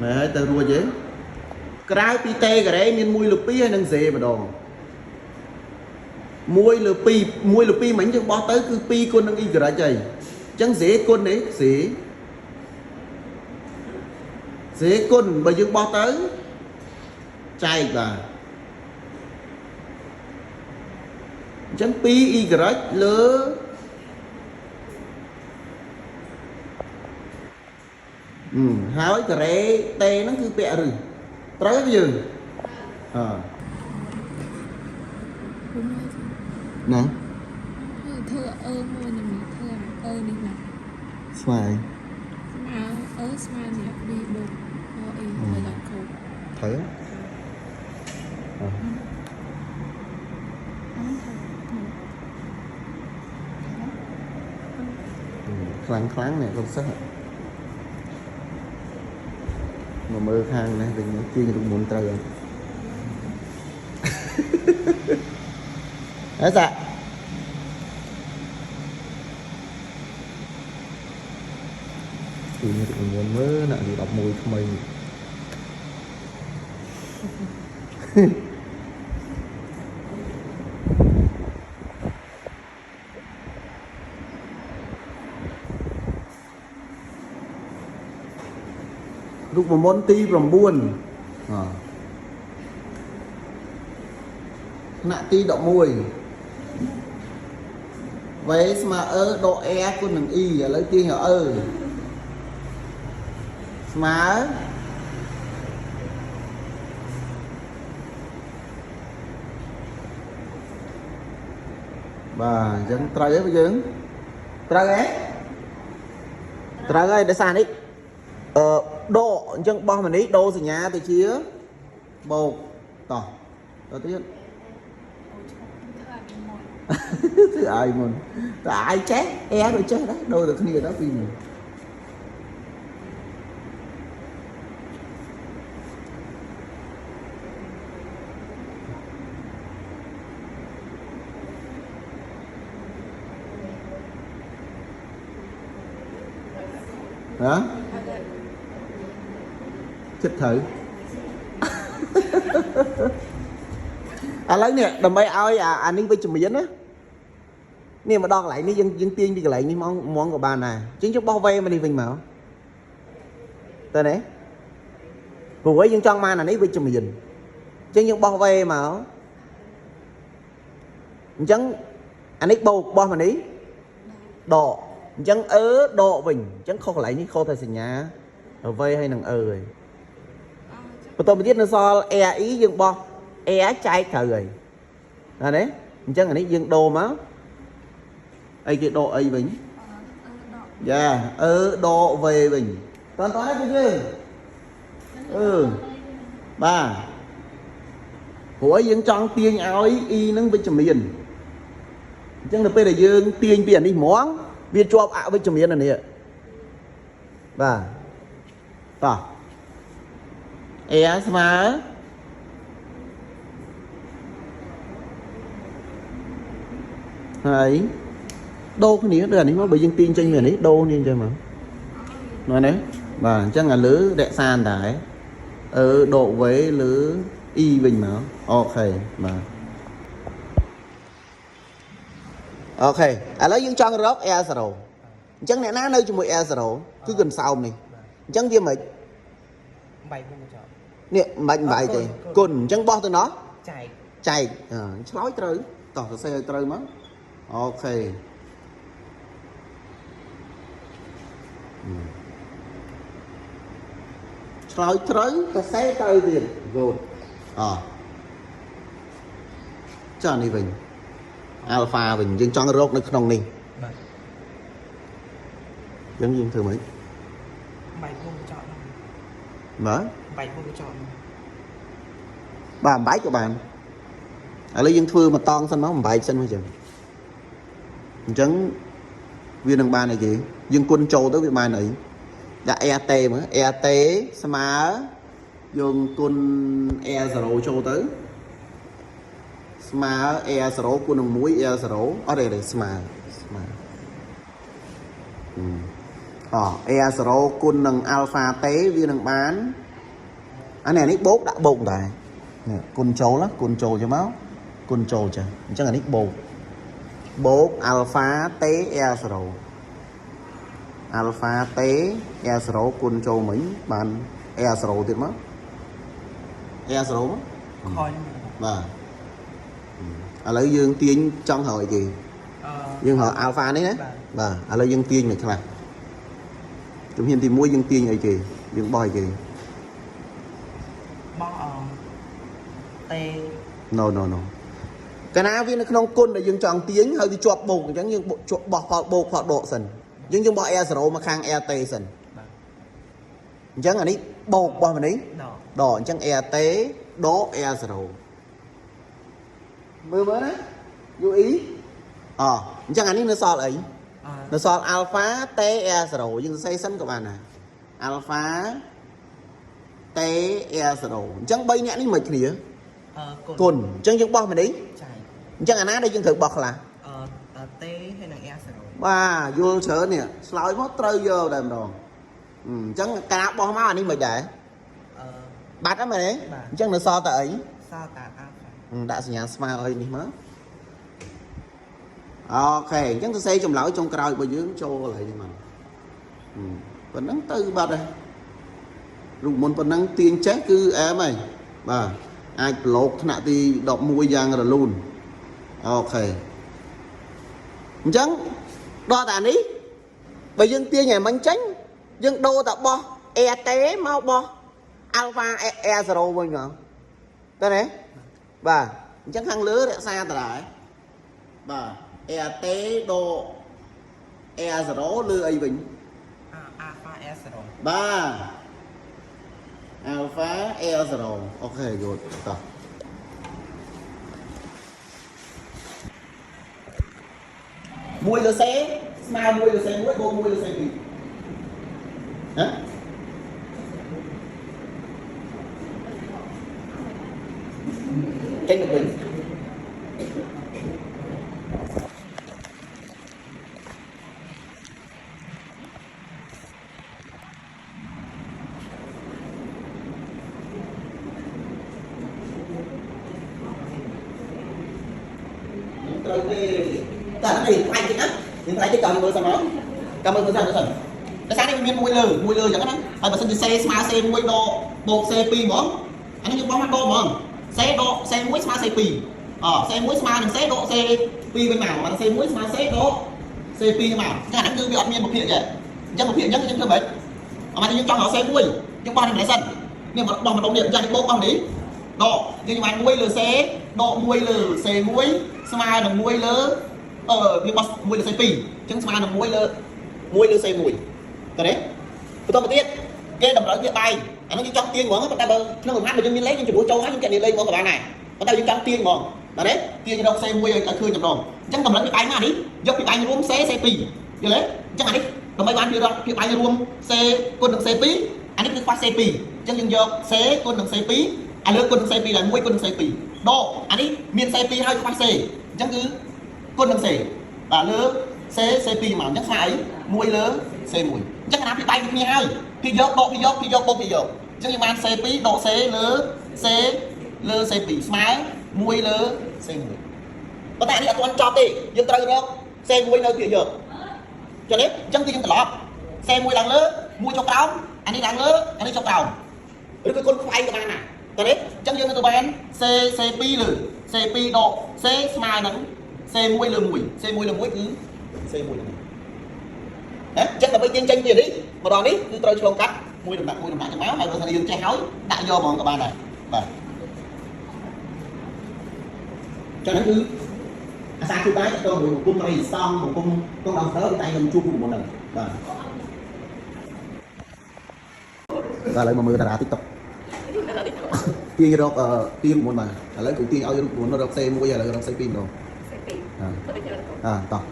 មែនហើយទៅរួចទេក្រៅពី t ការ៉េមាន1លើ2ហើយនឹង z ម្ដង1លើ2 1លើ2មិញយើងបោះទៅគឺ2គុណនឹង y ហើយអញ្ចឹង z គុណនេះ z z គុណបើយើងបោះទៅចែកបាទអញ្ចឹង 2y លើហើយការ៉េ t ហ្នឹងគឺពាក់រឹសត្រូវទេយើងអើណា ធ្វើអឺមួយនឹងធ្វើអឺនេះណា ស្មើ ស្មើអឺស្មើនេះ B បូក O E ហើយដល់គោ ត្រូវអឺខ្លាំងខ្លាំងនេះកូនសិស្សមកមើលខាងនេះវិញទាញរូបមន្តត្រូវអត់ហើយសាទាញរូបមន្តមើលណាក់11ថ្មីរូបមន្តទី9អថ្នាក់ទី11 V ស្មើ E ដក R គុណនឹង E ឥឡូវទាញឲ្យ E ស្មើបាទអញ្ចឹងត្រូវហើយយើងត្រូវហ៎ត្រូវហើយដោយសារនេះអឺដកអញ្ចឹងបោះមកនេះដូរសញ្ញាទៅជាបូកតោះទៅទៀត អូឈប់ធ្វើឲ្យមុន ធ្វើឲ្យមុនតែអាយចេះអែក៏ចេះដែរដូរទៅគ្នាទៅពីរនេះហ៎ចិត្តត្រូវឥឡូវនេះដើម្បីឲ្យអានេះវិជ្ជមានណានេះមកដល់កន្លែងនេះយើងយើងទាញពីកន្លែងនេះមកហ្មងក៏បានដែរអញ្ចឹងយើងបោះវេមកនេះវិញមកតើនេះព្រោះអីយើងចង់បានអានេះវិជ្ជមានអញ្ចឹងយើងបោះវេមកអញ្ចឹងអានេះបោកបោះមកនេះដកអញ្ចឹងអឺដកវិញអញ្ចឹងខុសកន្លែងនេះខុសតែសញ្ញាវេហើយនឹងអឺហើយបន្តមកទៀតនៅសល់ AE យើងបោះ A ចែកត្រូវហើយណានេះអញ្ចឹងអានេះយើងដូរមកអីគេដកអីវិញយ៉ាអឺដក V វិញតើតើគឺយើងអឺបាទព្រោះអីយើងចង់ទាញឲ្យ E នឹងវិជ្ជមានអញ្ចឹងដល់ពេលដែលយើងទាញពីអានេះហ្មងវាជាប់អវិជ្ជមានអានេះបាទតោះ A ស្មើហើយដូរគ្នាដូចអានេះមកបើយើងទាញចេញពីអានេះដូរគ្នាអញ្ចឹងមកនោះនេះបាទអញ្ចឹងអាលើរក្សាដែរអឺដក V លើ E វិញមក OK បាទ OK ឥឡូវយើងចង់រក R0 អញ្ចឹងអ្នកណានៅជាមួយ R0 គឺកន្សោមនេះអញ្ចឹងវាមិន បែកមុខចោល នេះមិនបាច់បំបីទេគុណអញ្ចឹងបោះទៅណោះ ចែក ចែកអឺឆ្លើយត្រូវតោះសរសេរឲ្យត្រូវមក OK ឆ្លើយត្រូវសរសេរត្រូវទៀត good អចានេះវិញអាល់ហ្វាវិញយើងចង់រកនៅក្នុងនេះ បាទ អញ្ចឹងយើងធ្វើម៉េច បែកមុខចោល បាទ បែកមុខចោល បាទបំបែកក៏បានឥឡូវយើងធ្វើមួយតង់សិនមកបំបែកសិនមកអញ្ចឹងអញ្ចឹងវានឹងបានអីគេយើងគុណចូលទៅវាបានអីដាក់ RT មើល RT ស្មើយើងគុណ R0 ចូលទៅស្មើ R0 គុណនឹង1 R0 អត់ទេទេស្មើស្មើអ R0 គុណនឹង alpha T វានឹងបាន អានេះអានេះបូកដាក់បូកដែរនេះគុណចូលណាគុណចូលចឹងមកគុណចូលចឹងអញ្ចឹងអានេះបូកបូកអាល់ហ្វា T R0 អាល់ហ្វា T R0 គុណចូលមិញបាន R0 ទៀតមក R0 មក ខយ បាទឥឡូវយើងទាញចង់រកអីគេ អឺ យើងរកអាល់ហ្វានេះណា បាទ បាទឥឡូវយើងទាញមិនខ្លះជំហានទី1យើងទាញអីគេយើងបោះអីគេ បោះអតេ No no no កាលណាវានៅក្នុងគុណដែលយើងចង់ទាញហើយវាជាប់បូកអញ្ចឹងយើងជាប់បោះផលបូកផលដកសិនយើងយើងបោះ R0 មកខាង RT សិន បាទ អញ្ចឹងអានេះបូកបោះមកនេះ ដក ដកអញ្ចឹង RT ដក R0 មើលមើលណា UE អអញ្ចឹងអានេះនៅសល់អី អឺ នៅសល់ alpha T R0 យើងសរសេរសិនក៏បានដែរ alpha T R0 អញ្ចឹង3នាក់នេះមិនគ្នា អឺគុណ គុណអញ្ចឹងយើងបោះមកនេះ ចែក អញ្ចឹងអាណាដែលយើងត្រូវបោះខ្លះ អឺតេហើយនឹង R0 បាទយល់ច្រើននេះឆ្លើយមកត្រូវយកតែម្ដងអញ្ចឹងការបោះមកអានេះមិនដែរ អឺ បាត់ហ្នឹងមែនទេ បាទ អញ្ចឹងនៅសល់តែអី សល់តាអាល់ហ្វា ដាក់សញ្ញាស្មើឲ្យនេះមក OK អញ្ចឹងសរសេរចម្លើយចុងក្រោយរបស់យើងចូលកន្លែងនេះមកប៉ុណ្ណឹងទៅបាត់ហើយរូបមន្តប៉ុណ្ណឹងទាញចេះគឺអែមហើយបាទអាចប្រឡូកថ្នាក់ទី11យ៉ាងរលូន OK អញ្ចឹងដល់តែអានេះបើយើងទាញឲ្យមិញចេញយើងដូរតែបោះ AT មកបោះ Alpha A0 វិញមកតើណាបាទអញ្ចឹងខាងលើរក្សាដដែលបាទ AT ដក A0 លើអីវិញ អាល់ហ្វា R0 បាទ Alpha A0 OK យល់តោះមួយលើ C ស្មើមួយលើ C 1បូកមួយលើ C 2ហ៎ចេញមកវិញត្រូវទេតែនេះផ្លាច់តិចណាយើងផ្លាច់តិចតើមើលសិនមកកាមើលមើលសិនមើលសិនដោយសារនេះវាមានមួយលើមួយលើអញ្ចឹងណាហើយបើសិនជា C ស្មើ C 1ដកបូក C 2ហ្មងអានេះយើងបោះមកដកហ្មង C ដក C 1ស្មើ C 2អ C 1ស្មើនឹង C ដក C 2វិញមកបាន C 1ស្មើ C ដក C 2មកអញ្ចឹងអាហ្នឹងគឺវាអត់មានពភាកទេអញ្ចឹងពភាកអញ្ចឹងយើងធ្វើម៉េចអត់យើងចង់រក C 1យើងបោះនេះម្លេះសិននេះបោះម្ដុំនេះអញ្ចឹងបូកបោះនេះដកយើងបាន1លើ C ដក1លើ C 1ស្មើនឹង1លើអឺវាបោះ1លើ C 2អញ្ចឹងស្មើនឹង1លើ1លើ C 1តើទេបន្តមកទៀតគេតម្រូវវាបែងអានោះយើងចង់ទាញហ្មងប៉ុន្តែបើក្នុងកំហាត់បើយើងមានលេខយើងជំនួសចូលហើយយើងកណនីលេខហ្មងក៏បានដែរប៉ុន្តែយើងចង់ទាញហ្មងបាទទេទាញរក C 1ឲ្យឃើញចំណងអញ្ចឹងតម្រូវវាបែងមកនេះយកពីបែងរួម C C 2យល់ទេអញ្ចឹងអានេះដើម្បីបានវារកពីបែងរួម C គុណនឹង C 2អានេះគឺខ្វះ C 2អញ្ចឹងយើងយក C គុណនឹង C 2អាលើគុណនឹង C 2ឡើង1គុណនឹង C 2ដកអានេះមាន C 2ហើយខ្វះ C អញ្ចឹងគឺគុណនឹង C បាទលើ C C 2មកអញ្ចឹងស្មើអី1លើ C 1អញ្ចឹងអាណាពីបែងគ្នាហើយពីយកដកពីយកពីយកបូកពីយកអញ្ចឹងយើងបាន C 2ដក C លើ C លើ C 2ស្មើ1លើ C 1ប៉ុន្តែអានេះអត់ទាន់ចប់ទេយើងត្រូវរក C 1នៅពីយកចុះនេះអញ្ចឹងគឺយើងត្រឡប់ C 1ឡើងលើ1ចុះក្រោមអានេះឡើងលើអានេះចុះក្រោមឬក៏គុណខ្វែងក៏បានដែរតើនេះអញ្ចឹងយើងនឹងទៅបាន C C 2លើ C 2ដក C ស្មើនឹង C 1លើ1 C 1លើ1គឺ C 1ហ្នឹងណាអញ្ចឹងដើម្បីទាញចេញពីនេះមកដល់នេះគឺត្រូវឆ្លងកាត់មួយដំណាក់មួយដំណាក់ចឹងមកហើយបើសិនជាយើងចេះហើយដាក់យកហ្មងក៏បានដែរបាទចឹងហ្នឹងគឺអាសាគឺបាយទៅមួយបង្គំរីសង់បង្គំកងដល់ទៅតែខ្ញុំជួបមុនហ្នឹងបាទបាទឥឡូវមកមើលតារា TikTok ទាញរកទាញមុនបាទឥឡូវគឺទាញឲ្យរូបមុនរក C 1ឥឡូវរក C 2ម្ដង សេពី អើតោះ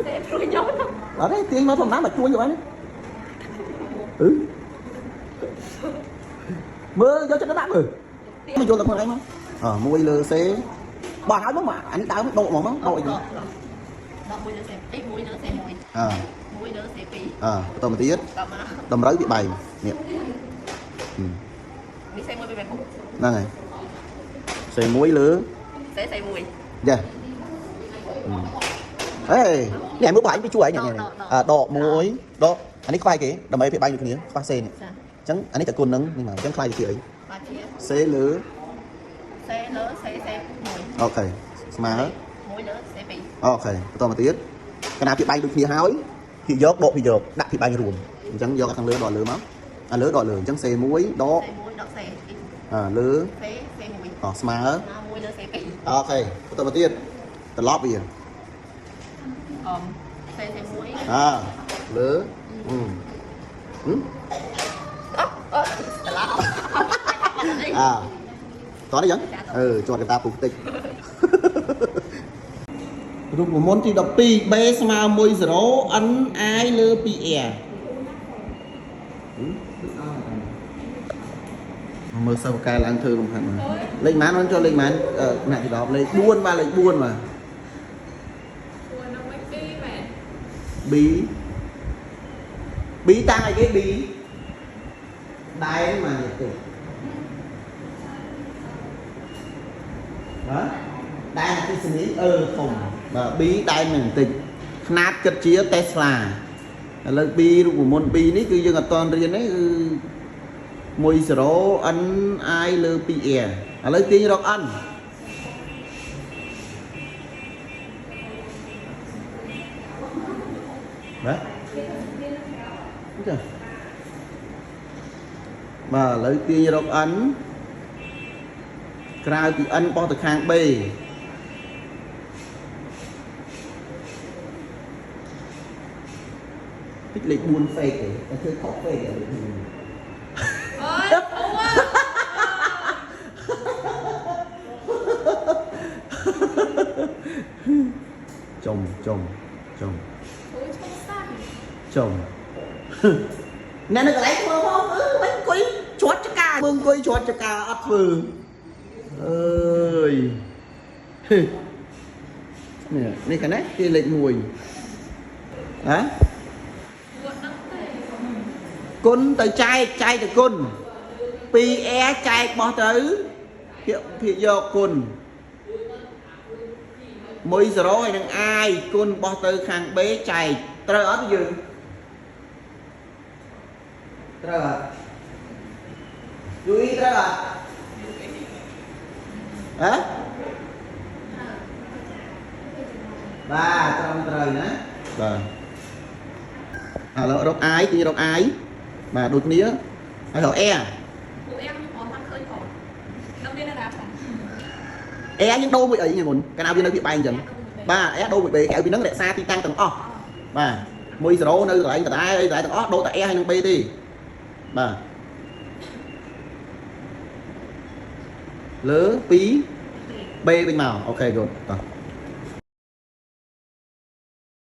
តែព្រួយខ្ញុំ អត់ទេទាញមកធម្មតាមកជួញទៅបានអឺមើលយកចិត្តដាក់មើលមកយល់តែខ្លួនឯងមកអមួយលើ C បោះហើយមកអានេះដើមដកហ្មងមកដកអី ដក1លើ C អី1លើ C1 អើ 1លើ C2 អើបន្តមកទៀត តមក តម្រូវវាបែងនេះហឹម នេះ C1 វាបែង ហ្នឹងហើយ C1 លើ C C1 យ៉ាអេនេះមើលបាញ់ពីជួយឯងនេះនេះអើដកមួយដកអានេះខ្វះគេដើម្បីវាបែងដូចគ្នាខ្វះ C នេះ ចា អញ្ចឹងអានេះតគុណនឹងនេះមកអញ្ចឹងខ្លាយទៅជាអី បាទជា C លើ C លើ C C1 OK ស្មើ 1លើ C2 OK បន្តមកទៀតកណាវាបែងដូចគ្នាហើយភាគយកដកភាគយកដាក់ភាគបែងរួមអញ្ចឹងយកខាងលើដកលើមកអាលើដកលើអញ្ចឹង C1 ដក C1 ដក C អាលើ C C1 អស្មើ 1លើ C2 OK បន្តមកទៀតត្រឡប់វា អម C C1 អាលើអឺហឹម អអត្រឡប់ អាតោះនេះយ៉ាងអឺជាប់កតាពុះតិចរូបមន្តទី12 B ស្មើ10 N I លើ 2R មើលសិស្សបកែឡើងធ្វើលំហាត់មកលេខម៉ានអូនចូលលេខម៉ានអឺថ្នាក់ទី10លេខ4បាទលេខ4បាទ ួរនឹងមិនពីមែន B B តាំងអីគេ B ដែនមកនេះទេបាទដែនអគ្គិសនីអឺធំបាទ B ដែននឹងបន្តិចខ្នាតគិតជា Tesla ឥឡូវ B រូបមន្ត B នេះគឺយើងអត់តន់រៀនទេគឺ10 N I លើ 2R ឥឡូវទាញរក N បាទចាបាទឥឡូវទាញរក N ក្រៅពី N បោះទៅខាង B តិចលេខ4 fake ទេតែធ្វើខុស fake ឥឡូវ អើយអូ ចំចំចំ អូឈប់សាំ ចំអ្នកនៅកន្លែងធ្វើផងអឺមិនអង្គុយច្រត់ចកាមើលអង្គុយច្រត់ចកាអត់ធ្វើអើយនេះនេះខាងនេះគេលេខ1ហ៎ ួរដឹងទេ គុណទៅចែកចែកទៅគុណ 2R ចែកបោះទៅភាគភាគយកគុណ10ហើយនឹង I គុណបោះទៅខាង B ចែកត្រូវអត់យើងត្រូវអត់យូអ៊ីត្រូវអត់ហ៎បាទត្រឹមត្រូវណាបាទឥឡូវរក I ទីរក I បាទដូចគ្នាហើយរក R ពួកអែមខ្ញុំអត់បានឃើញផងដល់មានណាផង R យើងដូរមួយអីហ្នឹងមុនកាលណាវានៅវាបែងអញ្ចឹងបាទ R ដូរមួយ B ក្រៅពីហ្នឹងរក្សាទីតាំងទាំងអស់បាទ10នៅកន្លែងដដែលអីដដែលទាំងអស់ដូរតែ R ហើយនឹង B ទេបាទលើ2 B វិញមក OK good តោះ